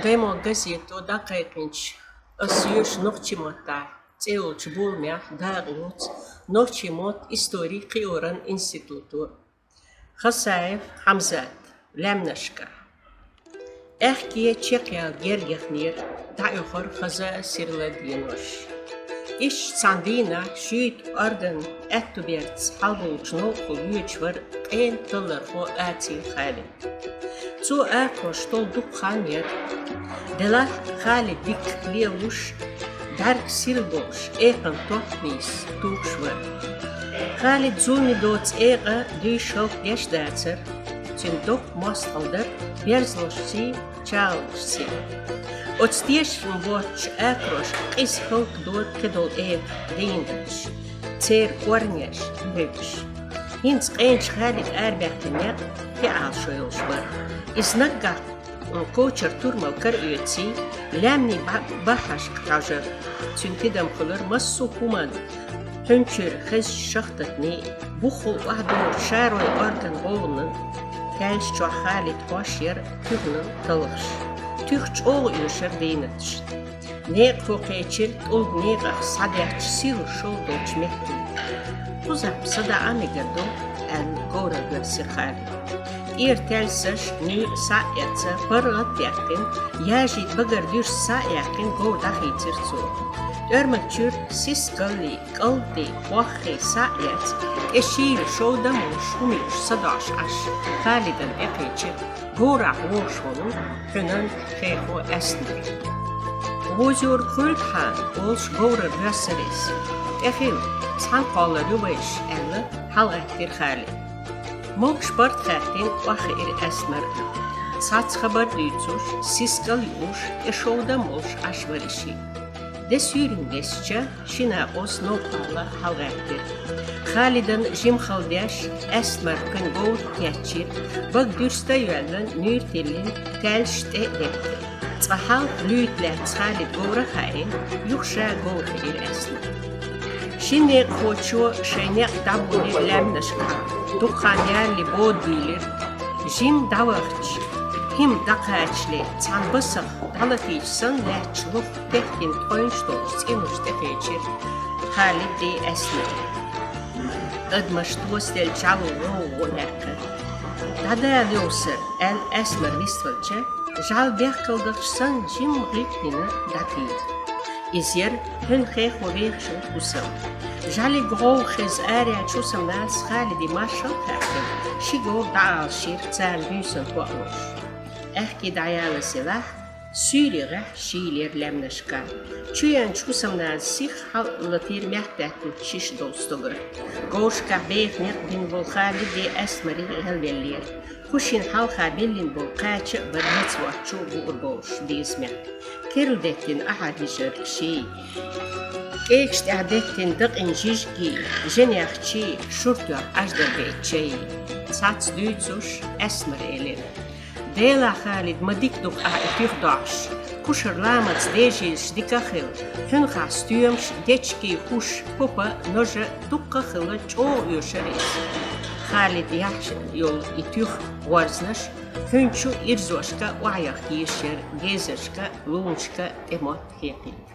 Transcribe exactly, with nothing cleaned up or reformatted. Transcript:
Таймо газето дӀакхайкхинчу «Ас йоьшу нохчийн маттахь» цӀе йолчу боламехь дакъа лоцу нохчийн мотт истори кхиоран институто. Хасаев Хьамзат, «Лаьмнашка». Аьхке чекхъяла герга яхнера, дӀаоьхура хаза сирла денош. Иштта цхьана дийнахь шуьйта орган аьтту берца хьалаболчу новкъахула воьдуш вара къена таллархо Аци Халид. Цо акхарош толу дукха хан яра. Делахь Халид дика лелош, бӀаьрг сирла болуш, экханан топ нийса тухуш вара. Халид зуламе доцу экха дуьйш хӀаллакдеш дацара, цуьнан доккха мостагӀалла дара берзалшций, чагӀалшций. Оцу тешаме боцчу акхарошка къиза хӀаллакдора кхидолу экха дийнаташ, церан корнеш буьйцуш. ХӀинца къеначу Халида арабаьхкина некъ кхин Ӏалашо йолуш бара. Иза наггахь кочара турмал кара оьций, лаьмнийн бахьашка хьожура. Цуьнан тидам хуьлура массо а хӀуманна, хьуьнчуьра хезачу шахтатний, буххул охьадогӀучу шаройн органан гӀовгӀанан. Таьллаш чохь Халид хьош яра туьханан талхаш. Туьха чӀогӀа оьшура дийнаташна. Некъахо кхечира тӀулга некъах схьадаьхча сирла шов долчу метте. «Кхузахь са даӀа мегар ду», — аьлла, говрара доьссира Халид. ТӀера таьлсаш, нуьйр схьа а эцна, паргӀат а даьккхина, яжийта багара дуьрста схьа а яьккхина, говр дӀахийцира цо. ТӀоьрмаг чуьра сискаллий, кӀалтий, боххий схьа а эцна, тӀе шийла шовдан а волуш, хӀума юуш садоӀуш Ӏаш, Халидана тӀекхечира говрахь вогӀуш волу хьуьнан хехо Аьсмар. «Вовзорг хуьлда хьан», — олуш говрара доьссира иза. «ТӀехила, цхьаьна кхоллар ю вайша», — аьлла, хьалагӀаьттира Халид. Могуш барт хаьттина охьахиира Аьсмар. Цхьацца хабар дуьйцуш, сискал а юуш, тӀе шовдан а волуш Ӏаш вара и шиъ. Де суьйранна десча, ши накъост новкъахула хьалагӀаьттира. Халидана жима хала деш, Аьсмар кхуьнан говр кечйира, бага дуьрста а йоьллина, нуьйр тиллина, таьлсаш тӀе а деттина. Цкъа хьалха луьйта лаьцна Халид говра а хаийна, юха ша говр хиира Аьсмар. Шина некъахочо шайн некъ дӀаболийра лаьмнашкахь, дукха хан ялале бода бийлира. Жима дӀавахча, хӀима дӀакхачале, цхьана басах дӀалатийча санна лаьтташ лух, техкина тхойнаш долчу цӀенош тӀекхечира Халиди Аьсмари. Адамаш тосаделла чӀало гӀовгӀа лаьккхира. «ДӀадала, йовсар», — аьлла Аьсмар виствелча, жӀаьла бехкалдахча санна, жимма гӀиртнина дӀатийра. Иза яра хьуьнан хехо вехачун хӀусам. ЖӀаьлиг гӀовгӀа хезна араяьллачу хӀусамнас Халиди маршалла а хаьттина, ши говр дӀаалашйира царна буьйсанна тоъалуш. Аьхке дӀаялаза елахь, суьйре гӀехь шийлера лаьмнашка. Чуеанчу хӀусамназа сиха хьалалатийра мехкдаьтталц шиша долу стогар. Говрашкахь беха некъ бина волу Халиди Аьсмари гӀелвеллера. Кху шина хьалха биллина болу кхача а бара меца воцчу гур болуш безамехь. Керла деттина ахьар йижира ший. КӀегаш тӀехь деттина дакъийна жижигий, женех чий, шуртоьхна Ӏаждаргай чай. Цхьацца дуьйцуш, Аьсмара элира: «Делахь, Халид, ма дика ду-кх ахь и туьха доӀуш. Кхушара ламаца дежийлаш дика а хилла, хьуьнхахь стоьмаш, дечкий, хӀуш, попа, ножа дуккха а хилла, чӀогӀа оьшура иза». Халида яхьаш йолу и туьха гӀорзнаш хьуьнчу ирзошка охьаяха йийшира, гезаршка, лунашка тӀе мотт хьекхийта.